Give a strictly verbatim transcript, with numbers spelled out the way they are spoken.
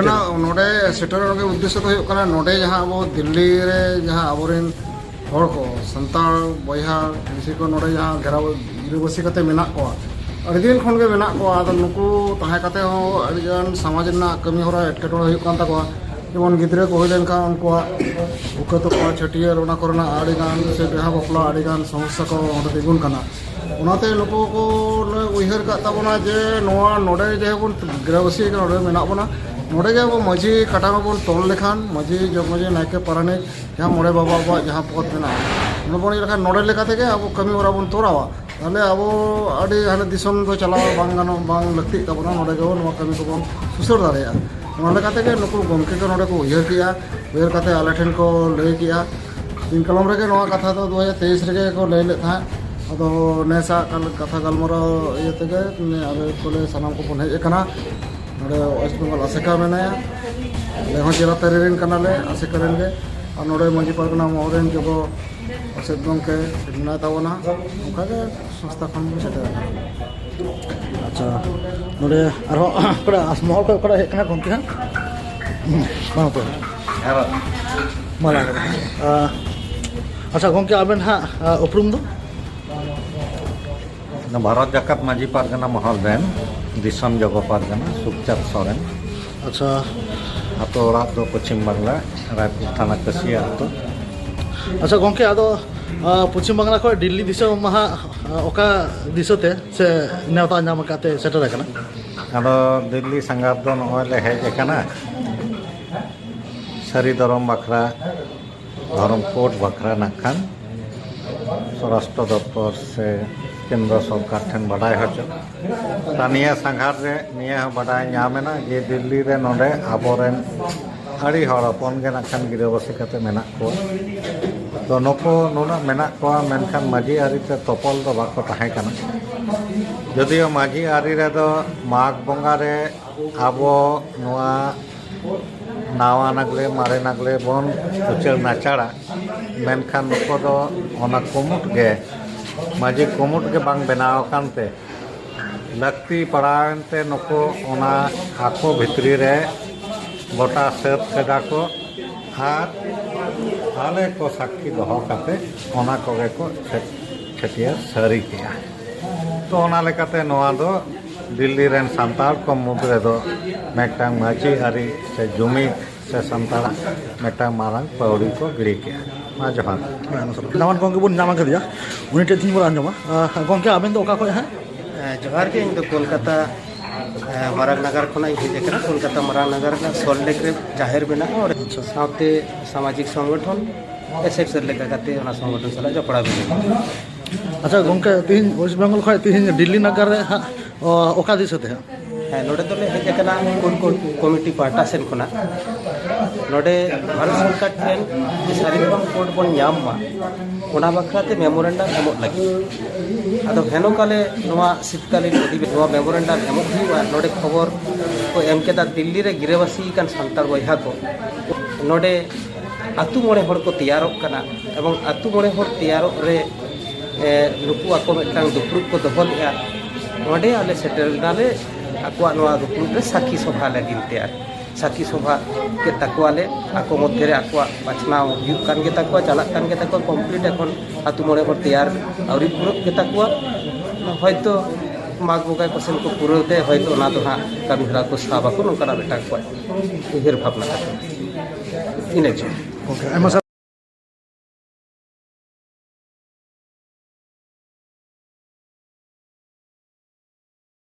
ᱱᱚᱰᱮ ᱥᱮᱴᱮᱨᱚᱜ ᱨᱮᱱᱟᱜ ᱩᱫᱽᱫᱮᱥᱥᱚ ᱫᱚ ᱦᱩᱭᱩᱜ ᱠᱟᱱᱟ, ᱱᱚᱰᱮ ᱡᱟᱦᱟᱸ ᱟᱵᱚ ᱫᱤᱞᱞᱤ ᱨᱮ ᱡᱟᱦᱟᱸ ᱟᱵᱚᱨᱮᱱ ᱦᱚᱲ ᱠᱚ, ᱥᱟᱱᱛᱟᱲ ᱵᱚᱭᱦᱟ ᱢᱤᱥᱤ ᱠᱚ ᱱᱚᱰᱮ ᱡᱟᱦᱟᱸ ᱜᱷᱮᱨᱟᱣ ᱜᱤᱨᱟᱹᱵᱟᱹᱥᱤ ᱠᱟᱛᱮ ᱢᱮᱱᱟᱜ ᱠᱚᱣᱟ, ᱟᱹᱰᱤ ᱫᱤᱱ ᱠᱷᱚᱱ ᱜᱮ ᱢᱮᱱᱟᱜ ᱠᱚᱣᱟ᱾ ᱟᱫᱚ ᱱᱩᱠᱩ ᱛᱟᱦᱮᱸ ᱠᱟᱛᱮ ᱦᱚᱸ ᱟᱹᱰᱤᱜᱟᱱ ᱥᱚᱢᱟᱡᱽ ᱨᱮᱱᱟᱜ ᱠᱟᱹᱢᱤ ᱦᱚᱨᱟ ᱮᱴᱠᱮᱴᱚᱬᱮ ᱦᱩᱭᱩᱜ ᱠᱟᱱ ᱛᱟᱠᱚᱣᱟ᱾ ᱡᱮᱢᱚᱱ ᱜᱤᱫᱽᱨᱟᱹ ᱠᱚ ᱦᱩᱭ ᱞᱮᱱᱠᱷᱟᱱ ᱩᱱᱠᱩᱣᱟᱜ ᱩᱠᱟᱹ ᱛᱟᱠᱚᱣᱟ ᱪᱷᱟᱹᱴᱭᱟᱹᱨ, ᱚᱱᱟ ᱠᱚᱨᱮᱱᱟᱜ ᱟᱹᱰᱤᱜᱟᱱ ᱥᱮ ᱵᱤᱦᱟ ᱵᱟᱯᱞᱟ ᱟᱹᱰᱤᱜᱟᱱ ᱥᱚᱢᱚᱥᱥᱟ ᱠᱚ ᱚᱸᱰᱮ ᱛᱤᱸᱜᱩᱱ ᱠᱟᱱᱟ᱾ ᱚᱱᱟᱛᱮ ᱱᱩᱠᱩ ᱠᱚ ᱞᱮ ᱩᱭᱦᱟᱹᱨ ᱠᱟᱜ ᱛᱟᱵᱚᱱᱟ ᱡᱮ ᱱᱚᱣᱟ ᱱᱚᱰᱮ ᱡᱮ ᱵᱚᱱ ᱜᱤᱨᱟᱹᱵᱟᱹᱥᱤ ᱠᱟᱱᱟ, ᱱᱚᱰᱮ ᱢᱮᱱᱟᱜ ᱵᱚᱱᱟ, ᱱᱚᱰᱮ ᱜᱮ ᱟᱵᱚ ᱢᱟᱹᱡᱷᱤ ᱠᱟᱴᱟ ᱢᱟᱵᱚᱱ ᱛᱚᱞ ᱞᱮᱠᱷᱟᱱ, ᱢᱟᱹᱡᱷᱤ, ᱡᱚᱜᱽ ᱢᱟᱹᱡᱷᱤ, ᱱᱟᱭᱠᱮ, ᱯᱟᱨᱟᱱᱤᱠ, ᱡᱟᱦᱟᱸ ᱢᱚᱬᱮ ᱵᱟᱵᱟ ᱟᱵᱚᱣᱟᱜ ᱡᱟᱦᱟᱸ ᱯᱚᱫᱽ ᱢᱮᱱᱟᱜᱼᱟ, ᱚᱸᱰᱮ ᱵᱚᱱ ᱤᱭᱟᱹ ᱞᱮᱠᱷᱟᱱ ᱱᱚᱰᱮ ᱞᱮᱠᱟ ᱛᱮᱜᱮ ᱟᱵᱚ ᱠᱟᱹᱢᱤ ᱦᱚᱨᱟ ᱵᱚᱱ ᱛᱚᱨᱟᱣᱟ᱾ ᱛᱟᱦᱚᱞᱮ ᱟᱵᱚ ᱟᱹᱰᱤ ᱦᱟᱱᱮ ᱫᱤᱥᱚᱢ ᱫᱚ ᱪᱟᱞᱟᱣ ᱵᱟᱝ ᱜᱟᱱᱚᱜ, ᱵᱟᱝ ᱞᱟᱹᱠᱛᱤᱜ ᱛᱟᱵᱚᱱᱟ, ᱱᱚᱰᱮ ᱜᱮᱵᱚᱱ ᱱᱚᱣᱟ ᱠᱟᱹᱢᱤ ᱠᱚᱵᱚᱱ ᱥᱩᱥᱟᱹᱨ ᱫᱟᱲᱮᱭᱟᱜᱼᱟ᱾ ᱚᱱᱟ ᱞᱮᱠᱟ ᱛᱮᱜᱮ ᱱᱩᱠᱩ ᱜᱚᱢᱠᱮ ᱠᱚ ᱱᱚᱰᱮ ᱠᱚ ᱩᱭᱦᱟᱹᱨ ᱠᱮᱜᱼᱟ, ᱩᱭᱦᱟᱹᱨ ᱠᱟᱛᱮ ᱟᱞᱮ ᱴᱷᱮᱱ ᱠᱚ ᱞᱟᱹᱭ ᱠᱮᱜᱼᱟ᱾ ᱫᱤᱱ ᱠᱟᱞᱚᱢ ᱨᱮᱜᱮ ᱱᱚᱣᱟ ᱠᱟᱛᱷᱟ ᱫᱚ ᱫᱩ ᱦᱟᱡᱟᱨ ᱛᱮᱭᱤᱥ ᱨᱮᱜᱮ ᱠᱚ ᱞᱟᱹᱭ ᱞᱮᱫ ᱛᱟᱦᱮᱸᱫ᱾ ᱟᱫᱚ ᱱᱮᱥᱟᱜ ᱠᱟᱞ-, ᱠᱟᱛᱷᱟ ᱜᱟᱞᱢᱟᱨᱟᱣ ᱤᱭᱟᱹ ᱛᱮᱜᱮ ᱟᱞᱮ ᱠᱚᱞᱮ ᱥᱟᱱᱟᱢ ᱠᱚᱵᱚᱱ ᱦᱮᱡ ᱟᱠᱟᱱᱟ᱾ ᱱᱚᱰᱮ ᱳᱭᱮᱥᱴ ᱵᱮᱝᱜᱚᱞ ᱟᱥᱮᱠᱟ ᱢᱮᱱᱟᱭᱟ, ᱟᱞᱮ ᱦᱚᱸ ᱡᱮᱞᱟ ᱛᱟᱹᱨᱤ ᱨᱮᱱ ᱠᱟᱱᱟᱞᱮ, ᱟᱥᱮᱠᱟ ᱨᱮᱱ ᱜᱮ᱾ ᱟᱨ ᱱᱚᱰᱮ ᱢᱟᱹᱡᱷᱤ ᱯᱟᱨᱜᱟᱱᱟ ᱢᱚᱦᱚᱞ ᱨᱮᱱ ᱡᱚᱜᱚ ᱯᱟᱨᱥᱮᱫ ᱜᱚᱢᱠᱮ ᱢᱮᱱᱟᱭ ᱛᱟᱵᱚᱱᱟ, ᱚᱱᱠᱟᱜᱮ ᱥᱚᱝᱥᱛᱷᱟ ᱠᱷᱚᱱ ᱵᱚᱱ ᱥᱮᱴᱮᱨ ᱟᱠᱟᱱᱟ᱾ ᱟᱪᱪᱷᱟ, ᱱᱚᱰᱮ ᱟᱨᱦᱚᱸ ᱚᱠᱟᱴᱟᱜ ᱢᱚᱦᱚᱞ ᱠᱷᱚᱱ ᱚᱠᱟᱴᱟᱜ ᱦᱮᱡ ᱠᱟᱱᱟ ᱜᱚᱢᱠᱮ ᱦᱟᱸᱜ? ᱦᱩᱸ, ᱢᱟ ᱛᱚᱵᱮ᱾ ᱢᱟ ᱞᱟᱹᱭ ᱢᱮ᱾ ᱟᱸ, ᱟᱪᱪᱷᱟ ᱜᱚᱢᱠᱮ, ᱟᱵᱮᱱ ᱦᱟᱸᱜ, ᱟᱸ, ᱩᱯᱨᱩᱢ ᱫᱚ? ᱵᱷᱟᱨᱚᱛ ᱡᱟᱠᱟᱛ ᱢᱟᱹᱡᱷᱤ ᱯᱟᱨᱜᱟᱱᱟ ᱢᱚᱦᱚᱞ ᱨᱮᱱ ᱫᱤᱥᱚᱢ ᱡᱚᱜᱚ ᱯᱟᱨᱜᱟᱱᱟ ᱥᱩᱠᱪᱟᱸᱫᱽ ᱥᱚᱨᱮᱱ᱾ ᱟᱪᱪᱷᱟ᱾ ᱟᱛᱳ ᱚᱲᱟᱜ ᱫᱚ ᱯᱚᱪᱷᱤᱢ ᱵᱟᱝᱞᱟ, ᱨᱟᱭᱯᱩᱨ ᱛᱷᱟᱱᱟ, ᱠᱟᱹᱥᱤᱭᱟ ᱟᱛᱳ᱾ ᱟᱪᱪᱷᱟ ᱜᱚᱢᱠᱮ, ᱟᱫᱚ, ᱟᱸ, ᱯᱚᱪᱷᱤᱢ ᱵᱟᱝᱞᱟ ᱠᱷᱚᱱ ᱫᱤᱞᱞᱤ ᱫᱤᱥᱚᱢ ᱢᱟ ᱦᱟᱸᱜ, ᱟᱸ, ᱚᱠᱟ ᱫᱤᱥᱟᱹ ᱛᱮ ᱥᱮ ᱱᱮᱣᱛᱟ ᱧᱟᱢ ᱟᱠᱟᱫ ᱛᱮ ᱥᱮᱴᱮᱨ ᱟᱠᱟᱱᱟ? ᱟᱫᱚ ᱫᱤᱞᱞᱤ ᱥᱟᱸᱜᱷᱟᱨ ᱫᱚ ᱱᱚᱜᱼᱚᱭ ᱞᱮ ᱦᱮᱡ ᱟᱠᱟᱱᱟ ᱥᱟᱹᱨᱤ ᱫᱷᱚᱨᱚᱢ ᱵᱟᱠᱷᱨᱟ, ᱫᱷᱚᱨᱚᱢ ᱠᱳᱰ ᱵᱟᱠᱷᱨᱟ ᱱᱟᱜ ᱠᱷᱟᱱ ᱥᱚᱨᱟᱥᱴᱨᱚ ᱫᱚᱯᱛᱚᱨ ᱥᱮ ᱠᱮᱱᱫᱨᱚ ᱥᱚᱨᱠᱟᱨ ᱴᱷᱮᱱ ᱵᱟᱰᱟᱭ ᱦᱚᱪᱚ᱾ ᱛᱟ ᱱᱤᱭᱟᱹ ᱥᱟᱸᱜᱷᱟᱨ ᱨᱮ ᱱᱤᱭᱟᱹ ᱦᱚᱸ ᱵᱟᱰᱟᱭ ᱧᱟᱢ ᱮᱱᱟ ᱡᱮ ᱫᱤᱞᱞᱤ ᱨᱮ ᱱᱚᱰᱮ ᱟᱵᱚᱨᱮᱱ ᱟᱹᱰᱤ ᱦᱚᱲ ᱦᱚᱯᱚᱱ ᱜᱮ ᱱᱟᱜ ᱠᱷᱟᱱ ᱜᱤᱨᱟᱹᱵᱟᱹᱥᱤ ᱠᱟᱛᱮ ᱢᱮᱱᱟᱜ ᱠᱚᱣᱟ᱾ ᱛᱚ ᱱᱩᱠᱩ ᱱᱩᱱᱟᱹᱜ ᱢᱮᱱᱟᱜ ᱠᱚᱣᱟ, ᱢᱮᱱᱠᱷᱟᱱ ᱢᱟᱹᱡᱷᱤ ᱟᱹᱨᱤ ᱛᱮ ᱛᱚᱯᱚᱞ ᱫᱚ ᱵᱟᱠᱚ ᱛᱟᱦᱮᱸ ᱠᱟᱱᱟ᱾ ᱡᱚᱫᱤᱭᱳ ᱢᱟᱹᱡᱷᱤ ᱟᱹᱨᱤ ᱨᱮᱫᱚ ᱢᱟᱜᱽ ᱵᱚᱸᱜᱟ ᱨᱮ ᱟᱵᱚ ᱱᱚᱣᱟ ᱱᱟᱣᱟ ᱱᱟᱜᱽᱞᱮ, ᱢᱟᱨᱮ ᱱᱟᱜᱽᱞᱮ ᱵᱚᱱ ᱩᱪᱟᱹᱲ ᱱᱟᱪᱟᱲᱟ, ᱢᱮᱱᱠᱷᱟᱱ ᱱᱩᱠᱩ ᱫᱚ ᱚᱱᱟ ᱠᱩᱢᱩᱴ ᱜᱮ, ᱢᱟᱹᱡᱷᱤ ᱠᱩᱢᱩᱴ ᱜᱮ ᱵᱟᱝ ᱵᱮᱱᱟᱣ ᱟᱠᱟᱱ ᱛᱮ, ᱞᱟᱹᱠᱛᱤ ᱯᱟᱲᱟᱣᱮᱱ ᱛᱮ ᱱᱩᱠᱩ ᱚᱱᱟ ᱟᱠᱚ ᱵᱷᱤᱛᱨᱤ ᱨᱮ ᱜᱚᱴᱟ ᱥᱟᱹᱛ ᱠᱮᱫᱟ ᱠᱚ ᱟᱨ ᱟᱞᱮ ᱠᱚ ᱥᱟᱹᱠᱷᱤ ᱫᱚᱦᱚ ᱠᱟᱛᱮ ᱚᱱᱟ ᱠᱚᱜᱮ ᱠᱚ ᱪᱷᱟᱹ- ᱪᱷᱟᱹᱴᱭᱟᱹᱨ ᱥᱟᱹᱨᱤ ᱠᱮᱜᱼᱟ᱾ ᱛᱚ, ᱚᱱᱟ ᱞᱮᱠᱟᱛᱮ ᱱᱚᱣᱟ ᱫᱚ ᱫᱤᱞᱞᱤ ᱨᱮᱱ ᱥᱟᱱᱛᱟᱲ ᱠᱚ ᱢᱩᱫᱽ ᱨᱮᱫᱚ ᱢᱤᱫᱴᱟᱝ ᱢᱟᱹᱡᱷᱤ ᱟᱹᱨᱤ ᱥᱮ ᱡᱩᱢᱤᱫ ᱥᱮ ᱥᱟᱱᱛᱟᱲᱟᱜ ᱢᱤᱫᱴᱟᱝ ᱢᱟᱨᱟᱝ ᱯᱟᱹᱣᱲᱤ ᱠᱚ ᱜᱤᱰᱤ ᱠᱮᱜᱼᱟ᱾ ᱢᱟ ᱡᱚᱦᱟᱨ᱾ ᱱᱟᱣᱟᱱ ᱜᱚᱢᱠᱮ ᱵᱚᱱ ᱧᱟᱢ ᱟᱠᱟᱫᱮᱭᱟ, ᱩᱱᱤ ᱴᱷᱮᱱ ᱛᱤᱧ ᱵᱚᱱ ᱟᱸᱡᱚᱢᱟ᱾ ᱟᱸ, ᱜᱚᱢᱠᱮ, ᱟᱵᱮᱱ ᱫᱚ ᱚᱠᱟ ᱠᱷᱚᱱ ᱦᱟᱸᱜ? ᱦᱮᱸ, ᱡᱚᱦᱟᱨ ᱜᱮ᱾ ᱤᱧ ᱫᱚ ᱠᱳᱞᱠᱟᱛᱟ, ᱮ, ᱢᱟᱨᱟᱝ ᱱᱟᱜᱟᱨ ᱠᱷᱚᱱᱟᱜ ᱤᱧ ᱦᱮᱡ ᱟᱠᱟᱱᱟ᱾ ᱠᱳᱞᱠᱟᱛᱟ ᱢᱟᱨᱟᱝ ᱱᱟᱜᱟᱨ ᱨᱮᱱᱟᱜ ᱥᱚᱞᱴ ᱞᱮᱠ ᱨᱮ ᱡᱟᱦᱮᱨ ᱢᱮᱱᱟᱜᱼᱟ, ᱚᱸᱰᱮ᱾ ᱟᱪᱪᱷᱟ᱾ ᱥᱟᱶᱛᱮ ᱥᱟᱢᱟᱡᱤᱠ ᱥᱚᱝᱜᱚᱴᱷᱚᱱ ᱮᱥ ᱮᱯᱷ ᱥᱮᱞ ᱞᱮᱠᱟ ᱠᱟᱛᱮ ᱚᱱᱟ ᱥᱚᱝᱜᱚᱴᱷᱚᱱ ᱥᱟᱞᱟᱜ ᱡᱚᱯᱲᱟᱣ ᱢᱮᱱᱟᱜᱼᱟ᱾ ᱟᱪᱪᱷᱟ ᱜᱚᱢᱠᱮ, ᱛᱤᱦᱤᱧ ᱳᱭᱮᱥᱴ ᱵᱮᱝᱜᱚᱞ ᱠᱷᱚᱱ ᱛᱤᱦᱤᱧ ᱫᱤᱞᱞᱤ ᱱᱟᱜᱟᱨ ᱨᱮ ᱦᱟᱸᱜ, ᱚ, ᱚᱠᱟ ᱫᱤᱥᱟᱹ ᱛᱮ ᱦᱟᱸᱜ? ᱦᱮᱸ, ᱱᱚᱰᱮ ᱫᱚᱞᱮ ᱦᱮᱡ ᱟᱠᱟᱱᱟ ᱠᱳᱨ ᱠᱳᱨ ᱠᱚᱢᱤᱴᱤ ᱯᱟᱦᱴᱟ ᱥᱮᱱ ᱠᱷᱚᱱᱟᱜ᱾ ᱱᱚᱰᱮ ᱵᱷᱟᱨᱚᱛ ᱥᱚᱨᱠᱟᱨ ᱴᱷᱮᱱ ᱥᱟᱹᱨᱤ ᱫᱷᱚᱨᱚᱢ ᱠᱳᱰ ᱵᱚᱱ ᱧᱟᱢ ᱢᱟ, ᱚᱱᱟ ᱵᱟᱠᱷᱨᱟ ᱛᱮ ᱢᱮᱢᱳᱨᱮᱱᱰᱟᱢ ᱮᱢᱚᱜ ᱞᱟᱹᱜᱤᱫ᱾ ᱟᱫᱚ ᱦᱮᱱᱚᱠᱟᱞᱮ ᱱᱚᱣᱟ ᱥᱤᱛᱠᱟᱞᱤᱱ ᱚᱫᱷᱤᱵᱮᱥᱚᱱ ᱱᱚᱣᱟ ᱢᱮᱢᱳᱨᱮᱱᱰᱟᱢ ᱮᱢᱚᱜ ᱦᱩᱭᱩᱜᱼᱟ᱾ ᱱᱚᱰᱮ ᱠᱷᱚᱵᱚᱨ ᱠᱚ ᱮᱢ ᱠᱮᱫᱟ, ᱫᱤᱞᱞᱤ ᱨᱮ ᱜᱤᱨᱟᱹᱵᱟᱹᱥᱤ ᱟᱠᱟᱱ ᱥᱟᱱᱛᱟᱲ ᱵᱚᱭᱦᱟ ᱠᱚ ᱱᱚᱰᱮ ᱟᱹᱛᱩ ᱢᱚᱬᱮ ᱦᱚᱲ ᱠᱚ ᱛᱮᱭᱟᱨᱚᱜ ᱠᱟᱱᱟ, ᱮᱵᱚᱝ ᱟᱹᱛᱩ ᱢᱚᱬᱮ ᱦᱚᱲ ᱛᱮᱭᱟᱨᱚᱜ ᱨᱮ, ᱮ, ᱱᱩᱠᱩ ᱟᱠᱚ ᱢᱤᱫᱴᱟᱝ ᱫᱩᱯᱲᱩᱵ ᱠᱚ ᱫᱚᱦᱚ ᱞᱮᱫᱼᱟ᱾ ᱱᱚᱰᱮ ᱟᱞᱮ ᱥᱮᱴᱮᱨ ᱞᱮᱱᱟᱞᱮ ᱟᱠᱚᱣᱟᱜ ᱱᱚᱣᱟ ᱫᱩᱯᱲᱩᱵ ᱨᱮ ᱥᱟᱹᱠᱷᱤ ᱥᱚᱵᱷᱟ ᱞᱟᱹᱜᱤᱫ ᱛᱮ᱾ ᱟᱨ ᱥᱟᱹᱠᱷᱤ ᱥᱚᱵᱷᱟ ᱠᱮᱫ ᱛᱟᱠᱚᱣᱟᱞᱮ, ᱟᱠᱚ ᱢᱚᱫᱽᱫᱷᱮ ᱨᱮ ᱟᱠᱚᱣᱟᱜ ᱵᱟᱪᱷᱱᱟᱣ ᱦᱩᱭᱩᱜ ᱠᱟᱱ ᱜᱮ ᱛᱟᱠᱚᱣᱟ, ᱪᱟᱞᱟᱜ ᱠᱟᱱ ᱜᱮ ᱛᱟᱠᱚᱣᱟ, ᱠᱚᱢᱯᱞᱤᱴ ᱮᱠᱷᱚᱱ ᱟᱹᱛᱩ ᱢᱚᱬᱮ ᱦᱚᱲ ᱛᱮᱭᱟᱨ ᱟᱹᱣᱨᱤ ᱯᱩᱨᱟᱹᱜ ᱜᱮ ᱛᱟᱠᱚᱣᱟ᱾ ᱦᱚᱭᱛᱳ ᱢᱟᱜᱽ ᱵᱚᱸᱜᱟ ᱠᱚ ᱥᱮᱱ ᱠᱚ ᱯᱩᱨᱟᱹᱣ ᱛᱮ ᱦᱚᱭᱛᱳ ᱚᱱᱟ ᱫᱚ ᱦᱟᱸᱜ ᱠᱟᱹᱢᱤ ᱦᱚᱨᱟ ᱠᱚ ᱥᱟᱵ ᱟᱠᱚ, ᱱᱚᱝᱠᱟᱱᱟᱜ ᱢᱤᱫᱴᱟᱝ ᱠᱚ ᱩᱭᱦᱟᱹᱨ ᱵᱷᱟᱵᱽᱱᱟ ᱛᱟᱠᱚ᱾ ᱤᱱᱟᱹᱜᱮ᱾ ᱜᱚᱢᱠᱮ, ᱟᱭᱢᱟ ᱥᱟᱨᱦᱟᱣ᱾